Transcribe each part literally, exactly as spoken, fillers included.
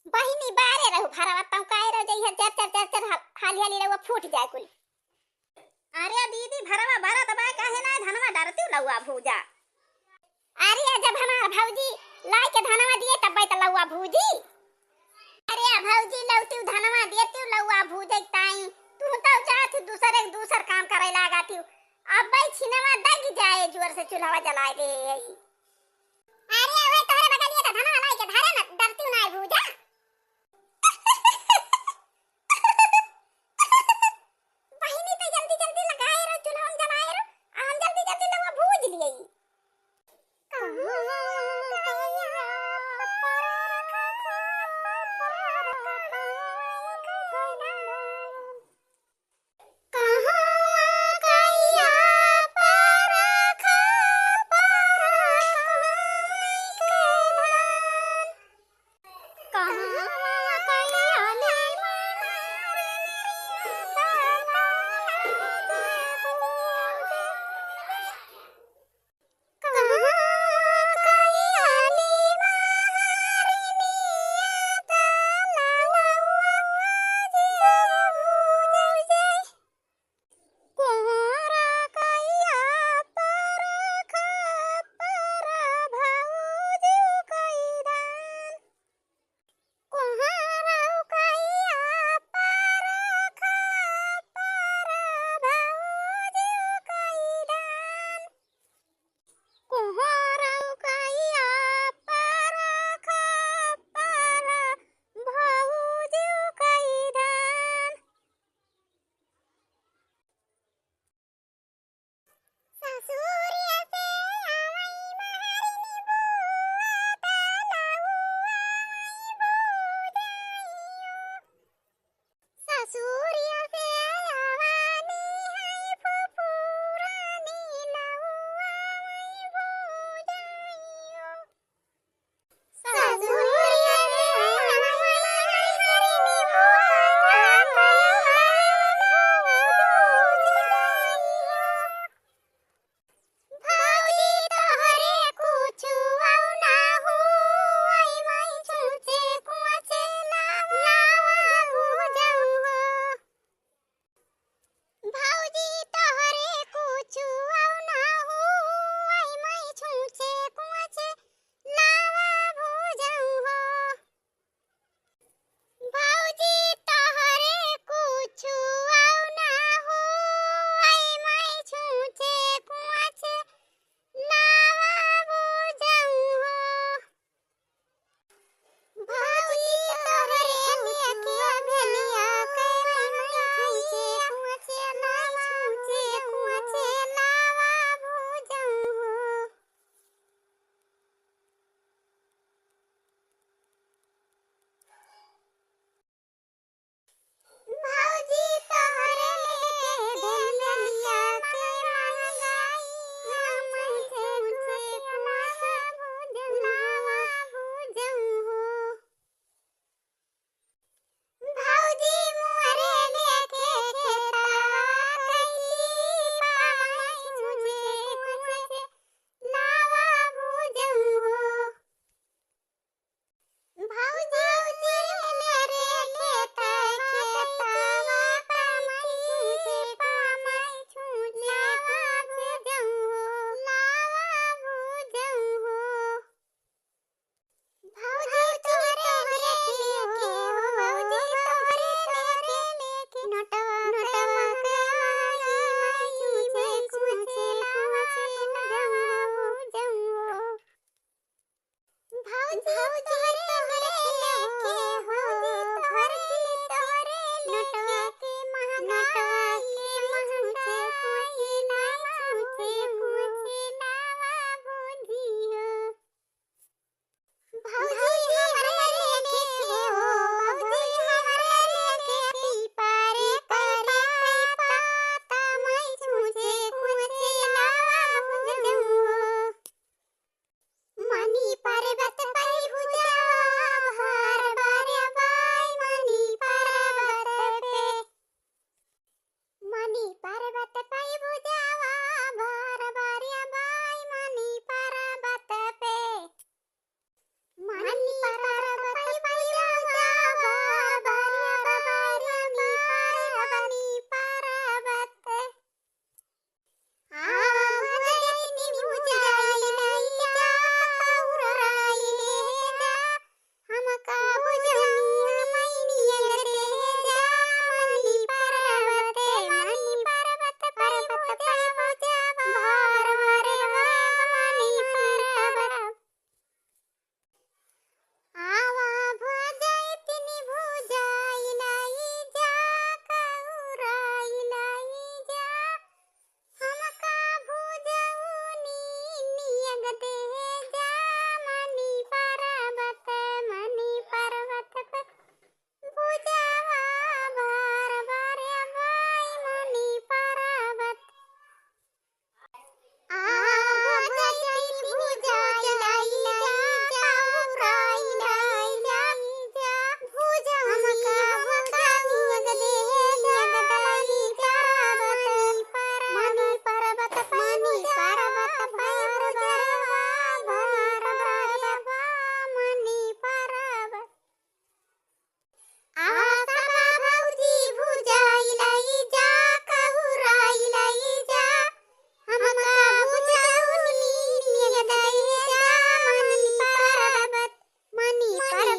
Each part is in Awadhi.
बहिनी, बारे रहू, भरवा तौकाए रह जइहे, चर चर चर चर, हाल-, हाली हाली रहुआ फूट जाए कुल। अरे दीदी, भरवा भरत बा, काहे ना धनवा डरतिउ लउआ भूजा। अरे जब हमार भौजी लाई के धनवा दिए तब त लउआ भूजी। अरे भौजी, लौटिउ धनवा देतिउ लउआ भूजे ताई, तू तो जात दूसर एक दूसर काम करे लागा थिउ। अब भाई छिनवा दग जाए, जोर से चूल्हा जलाए दे। अरे ओए तोहरे बगलिए त धनवा लाई के धरे न, डरतिउ ना भूजा। बहिनी, त जल्दी जल्दी लगाए रहो, चूल्हा जलाए रहो, आ हम जल्दी जल्दी लउआ भूज लिए। भौजी तोहरे कुछु अउ ना होई, मैं छूछे कुआचे लावा भूजऊ हो। भौजी तोहरे कुछु अउ ना होई, मैं छूछे कुआचे लावा भूजऊ हो। भौजी तोहरे लेके भेलिया के मंगाई, छूछे कुआचे लावा भूजऊ हो। भौजी तोहरे लेके भेलिया के मंगाई, छूछे कुआचे लावा भूजऊ हो। भौजी मोरे लेके खेतवा कैली पानी, छूछे कुआचे लावा भूजऊ हो। भौजी मोरे लेके खेतवा पानी, छूछे कुआचे लावा भूजऊ हो, लावा भूजऊ हो। भौजी तोहरे लेके हो, भौजी तोहरे लेके नोटवा, नोटवा के माई, माई, छूछे कुआचे लावा भूजऊ हो। भौजी तोहरे लेके हो, भौजी तोहरे लेके नोटवा के माई, नोटवा के माई, छूछे कुआचे लावा भूजऊ हो। भौजी हमरे लेके हो, भौजी हमरे लेके पीपरे पीपरे पाता, मैं छूछे कुआचे लावा भूजऊ हो। मनी पर्वत पई भूजऊ हो, हर बारे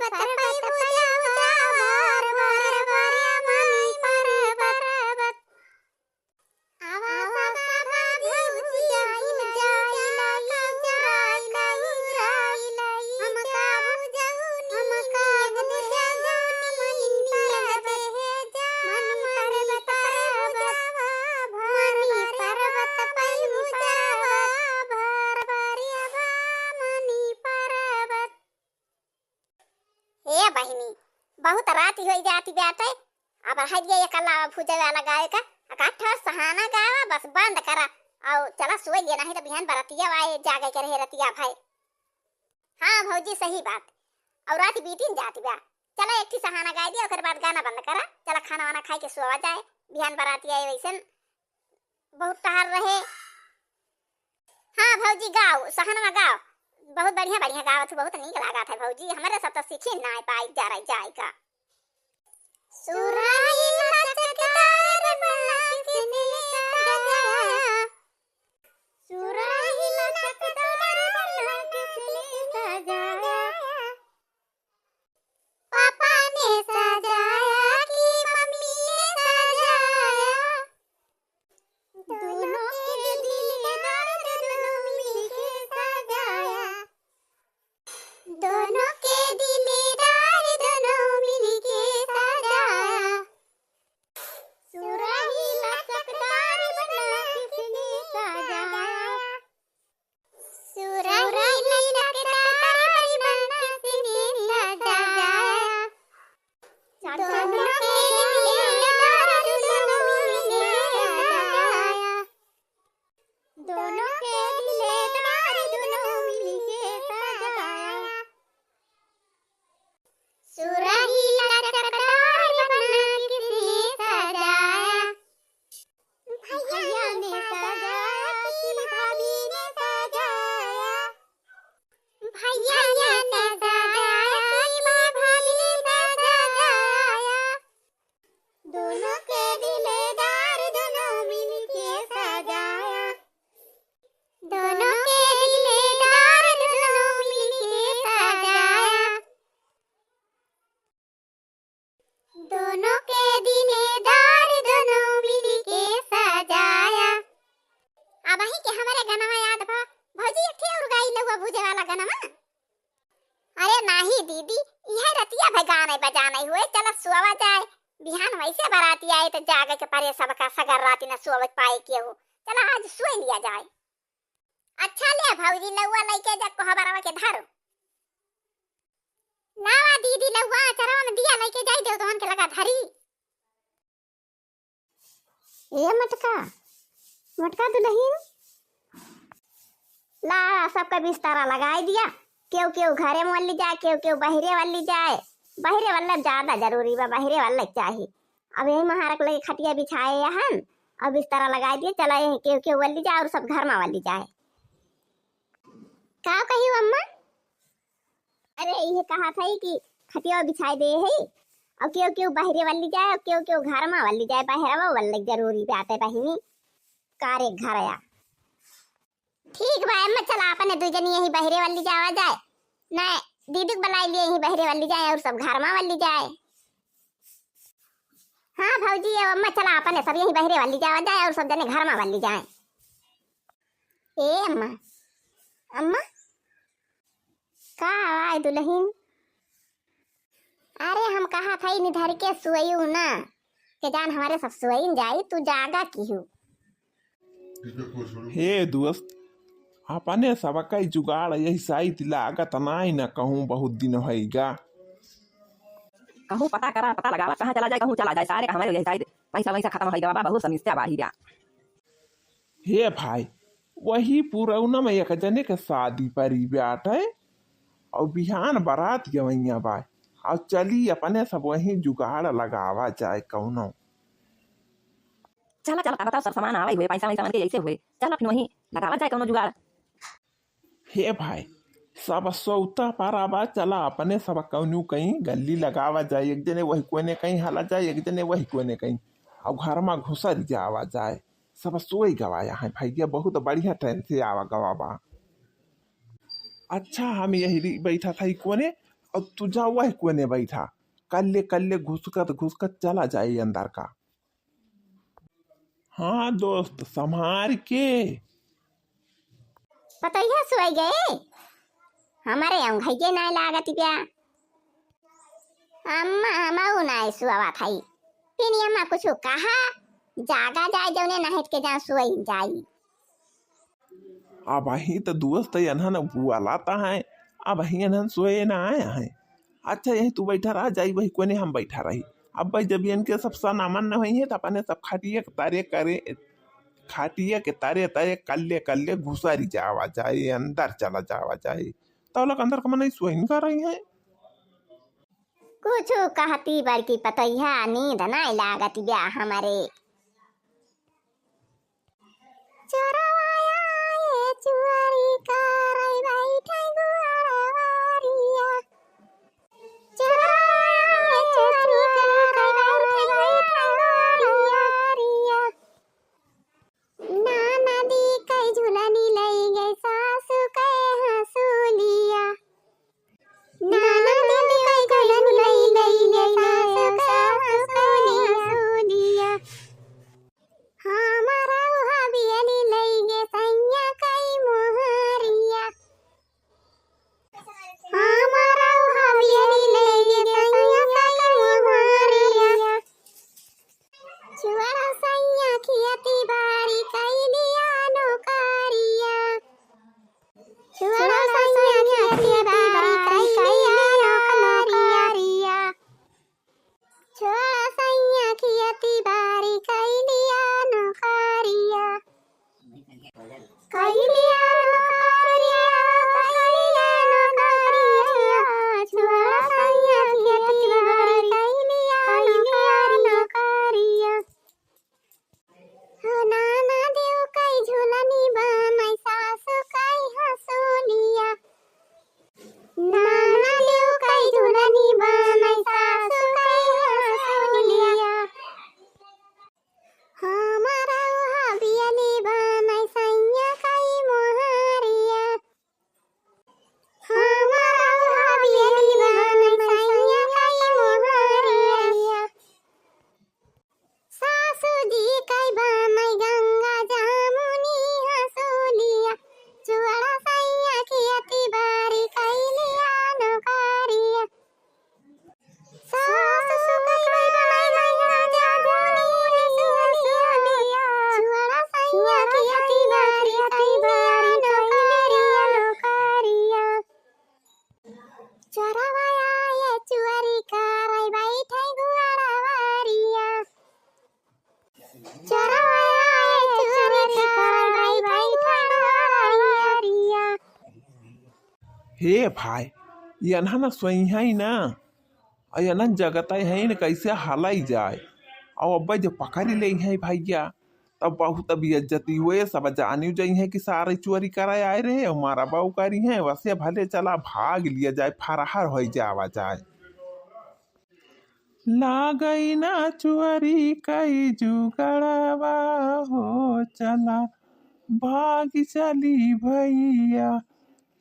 पर्वत पै भुजावा भार भार भार मनी पर्वत। आवा सब भौजी जाई लाई जाई लाई लाई। हमका भुजौनी हमका भुजौनी पर्वत मनी पर्वत पै भुजावा भार मनी पर्वत पै भुजावा भार भार मनी पर्वत। ए बहिनी, बहुत रात होइ जाती बाटे। अब रह गया ये कल्ला भुजे वाला गावे का। एकाध ठो सहाना गावा, बस बंद करा। अउ चला सोई लिया, नहीं तो बिहान बरतिया आए, जागे के रहे रतिया भय। हाँ भौजी, सही बात। अउ रात बीतिन जाती बा। चला एक ठो सहाना गाय दिया, ओकर बाद गाना बंद करा। चला खाना वाना खाए के सोवा जाए, बिहान बराती आए वैसन बहुत टहर रहे। हाँ भौजी, गाओ, सहनवा गाओ। बहुत बढ़िया, बढ़िया गावत हूँ, बहुत नीक लागत है भौजी। हमरे सब तो सीखे ना पाई जा रही जाए का। सुराही लचकदार बना किसने सजाया? सुराही लचकदार बना किसने सजाया? पापा ने सजाया कि मम्मी ने सजाया? दोनों के दिलदार दोनों मिलके सजाया। दोनों के दिलदार दोनों मिलके सजाया। सुराही लचकदार बना किसने सजाया? सुराही लचकदार बना किसने सजाया? दोनों के दिलदार दोनों मिलके सजाया। दोनों के दिलदार दोनों मिलके सजाया। सुराही लचकदार बना किसने सजाया? भैया ने सजाया कि भाभी ने सजाया? भैया ने सजाया कि भाभी ने सजाया? दोनों के दिलदार दोनों मिलके सजाया। दोनों के दिलदार दोनों मिलके सजाया। दोनों के दिलदार दोनों मिलके सजाया। अबही के हमरे गनवा याद बा। भौजी, एक ठे और गाई लउआ भुजे वाला गनवा। अरे नाही दीदी, इहे रतिया भर गाने बजाने हुए, चला सोवा जाए। बिहान वैसे बराती आए तो जागे के परे सबका, सगर राती न सोवे पाए केहू। चला आज सोई लिया जाए। अच्छा ले भौजी, लउआ लइके जा कोहबरवा के धरो। लावा दीदी लउआ, अचरवा में दिया लइके जाई, देवतवन के लगा धरी। ए मटका, मटका दुलहिन, ला सबका बिस्तरा लगाई दिया। केहू केहू घरे में वल्ली जाए, केहू केहू बहिरे वल्ली जाए। बहिरे वल्ला ज्यादा जरूरी बा, बहिरे वल्ला चाही। अब यही महारक लगे खटिया बिछाए हन, अब बिस्तरा लगाई दिए, चला यही केहू केहू वल्ली जाए और सब घर में वल्ली जाए। का कही अम्मा? अरे, इहे कहत हई कि खटिया बिछाई दे हई, अउ केहू केहू बहिरे वल्ली जाए, अउ केहू केहू घर मा वल्ली जाए, बहिरवा वल्ले जरूरी बाटे बहिनी, कारे घर आया। ठीक बा अम्मा, चला अपने दुइ जनी यही बहिरे वल्ली जावा जाए, नहीं दीदी के बुलाई लिए यही बहिरे वल्ली जाए, अउर सब घर मा वल्ली जाए। हाँ भौजी, अब अम्मा चला अपने सब यही बहिरे वल्ली जावा जाए, अउर सब जने घर मा वल्ली जाए। ए अम्मा, अम्मा, का आवाज दुलहिन? अरे हम कहत हई निधर के सुअयू ना, के जान हमरे सब सुअइन जाई, तू जागा किहू। हे दोस्त, अपने सबका जुगाड़ यही साइत लागत नाई न कहूँ बहुत दिन होइगा। कहूँ पता करा, पता लगावा, कहाँ चला जाए, कहूँ चला जाए, सारे का हमरे यही साइत पैसा वैसा खतम होइगा बाबा, बहुत समस्या बाहिरा। हे भाई, वही पुरौना में एक जने के शादी परी बाटे, अउ बिहान बारात गवैया बा, अउ चली अपने सब वही जुगाड़ लगावा जाए कौनो। चला, चला, बताओ, सब सामान आवे हुए, पैसा वैसा मन के जैसे हुए, चला फिर वही लगावा जाए कौनो जुगाड़। हे भाई, सब सौता पारा बा, चला अपने सब कौनो कहीं गल्ली लगावा जाए, एक जने वही कोने कहीं हाला जाए, एक जने वही कोने कहीं, अउ घर मा घुसर जावा जाए। सब सोई गवा यहाँ भैया, बहुत बढ़िया time से आवा गवा बा। अच्छा, हम यही री-, बैठा था ई कोने, अब तू जा वही कोने बैठा, कल्ले कल्ले घुसकत घुसकत चला जाए अंदर का। हाँ दोस्त, संभार के। पतोहिया सोई गए, हमरे अंगइये नाहीं लागत बिया। अम्मा, हमऊ नाहीं सुआवत हई। फिर अम्मा कुछ कहा, जागा जाए जौने नाहित के जहाँ सोई जाई। अबहीं त दोस्त एनहन बुआला त हैं, अबहीं एनहन सोए ना आए हैं। अच्छा, यहीं तू बैठा रहा, जाई वही कोने हम बैठा रही। अब भाई, जब इनके सब सनामन न होई है, त अपने सब खाटिया के तारे करे, खाटिया के तारे तारे कल्ले कल्ले घुसरी जावा जाए, अंदर चला जावा जाए। तब लग अंदर का मनई सोइन कर रही है। कुछ कहती बड़की पतोहिया, नींद नाहीं लागत बिया हमरे। चोरवा आए चुअरी करइ बैठइ गुअरवारिया। चोरवा आए चुअरी करइ बैठइ गुअरवारिया। ननदी कइ झुलनी लइ गइ सासु कइ हँसुलिया। ननदी कइ झुलनी लइ गइ सासु कइ हँसुलिया। हमरउ हबियनी लइ गइ सइयाँ कइ मोहरिया। हमरउ हबियनी लइ गइ सइयाँ कइ मोहरिया। चुअरा सइयाँ खियती बारी कइ लिया नौकरिया। चुअरा सइयाँ खियती बारी कइ लिया नौकरिया। चुअरा सइयाँ खियती बारी कइ लिया नौकरिया। कइ लिया नौकरिया, कइ लिया नौकरिया। चुअरा सइयाँ खियती बारी कइ लिया नौकरिया। हो ननदिउ कइ झुलनी बनइ सासु कइ हँसुलिया। ननदिउ कइ झुलनी बनइ सासु कइ हँसुलिया। हमरउ हबियनी बनइ सइयाँ कइ मोहरिया। हमरउ हबियनी बनइ सइयाँ कइ मोहरिया। सासु जी कइ बनइ गंगा जमुनी हँसुलिया। चुअरा सइयाँ खियती बारी कइ लिया नौकरिया। सासु कइ बनइ गंगा जमुनी हँसुलिया। चुअरा सइयाँ खियती बारी कइ लिया नौकरिया। चोरवा आए चुअरी करइ बैठइ गुअरवारिया। चोरवा आए चुअरी करइ बैठइ गुअरवारिया। हे भाई, एनहन सोइहइ ना, अउ एनहन जगतइ हइन, कइसे हलइ जाए, अउ अब्बइ जब पकरि लेइहइ भइया, तब बहुत बेइज्जती होए, सब जानिउ जइहइँ कि सारे चोरी करइ आए रहे, अउ मारा बाऊ करिहइँ, वसे भले चला भाग लिया जाए, फरार होइ जावा जाए। लागइ ना चोरी कइ जुगड़वा हो, चला भाग चली भइया,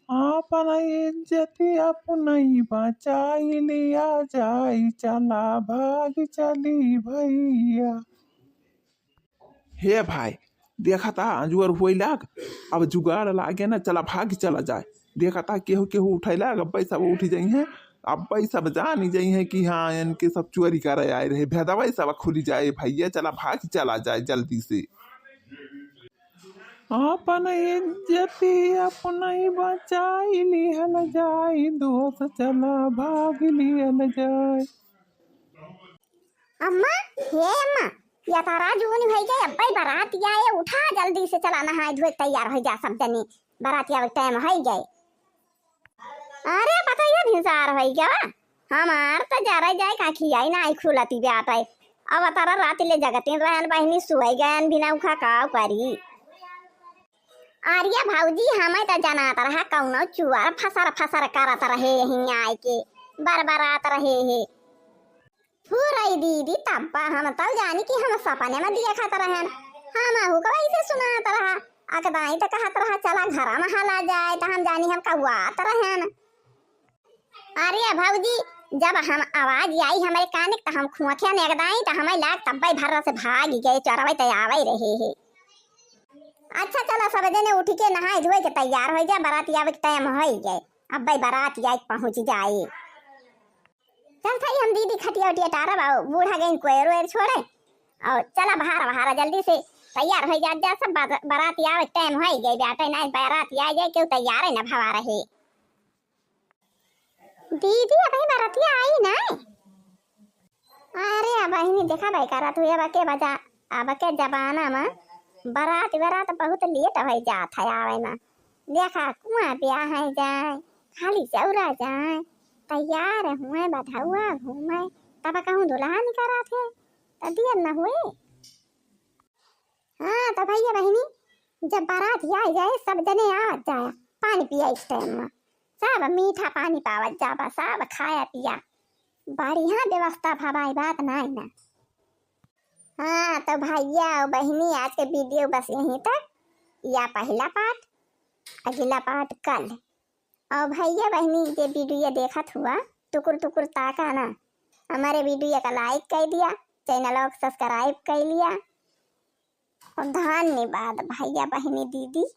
आपन इज्जती अपनइ बचाइ लिया जाए, चला भाग चली भइया। हे भाई, देखा त अँजुअर होइ लाग, अब जुगाड़ लागे ना, चला भाग चला जाए। देखा त केहू केहू उठइ लाग, अब्बइ सब उठि जइहइँ, अब्बइ सब जानि जइहइँ कि हाँ, एनके सब चोरी करइ आए रहे, भेदवइ सब खुलि जाए भइया, चला भाग चला जाए जल्दी से। आपन इज्जती अपनइ बचाइ लिहल जाए, दोस्त चला भाग लिहल जाए। अम्मा, हे अम्मा, यतरा जून होइ गए, अब्बइ बरात आए, उठा जल्दी से चला नहाइ धोइ तइयार होइ जा सब जनी, बरात आवे टाइम होइ गए। अरे पतोहिया, भिनसार होइ गवा, हमार त जरइ जाए का खियाई नाहीं खुलती बाटइ। अब तरा राति ले जगतिन रहन बहिनी, सोइ गयन बिना उखा काव करी। अरे भौजी, हमइ त जनात रहा कउनो चुअर फसर फसर करत रहे हियाँ आइके, बरबरात रहे हे। फुरइ दीदी, तब्बा हम तउ जानी कि हम सपने म देखत रहन। हमहू का वइसे सुनात रहा। अकदाई त कहत रहा, "चला घरा म हला जाए," त हम जानी हम कउआत रहन। अरे भौजी, जब हम आवाज आई हमरे काने क, त हम खोंखिया नेगदाई, त हमें लाग तब्बे भर्रा से भागि गए, चोरवै त आवै रहे हे। अच्छा चला, सब जने उठि के नहाए धोए के तैयार होइ जा, बरात आवै के टाइम होइ गए, अब्बे बरात आए के पहुँचि जाए। चल थाई हम दीदी खटिया उटिया टारब, आउ बूढ़ा गइन कोयर ओयर छोड़े, आउ चला बहारा बहारा जल्दी से तैयार होइ जा, जा सब, बात- बरात आवै के टाइम होइ गए, बाटे ना बरात आए जाए, केहू तैयार है ना भवा रहे। दीदी, अबहीं बरतिया आई नाय? अरे, अबहिनी देखा भाई करत हुई, अब के बजा, अब के जमाना में बरात, बरात बहुत लेट होइ जात है आवे में। देखा, कुआं ब्याह है जाए, खाली चौरा जाए, तैयार हुए, बधौआ घूमे, तब कहूँ दुल्हन करत है, त दियर न हुए। हाँ, त भैया बहिनी, जब बारात आइ जाए, सब जने आवत जाया, पानी पिया इस टाइम में। सब मीठा पानी पावत जाबा, सब खाया पिया। बढ़िया व्यवस्था भवाई, बात नाई ना। हाँ, त भैया और बहिनी, आज के वीडियो बस यहीं तक। या पहला पार्ट, अगला पार्ट कल। और भैया बहिनी, जे वीडियो देखत हुआ, टुकुर टुकुर ताका ना, हमारे वीडियो का लाइक कर दिया, चैनल को सब्सक्राइब कर लिया। और धन्यवाद भैया बहिनी दीदी।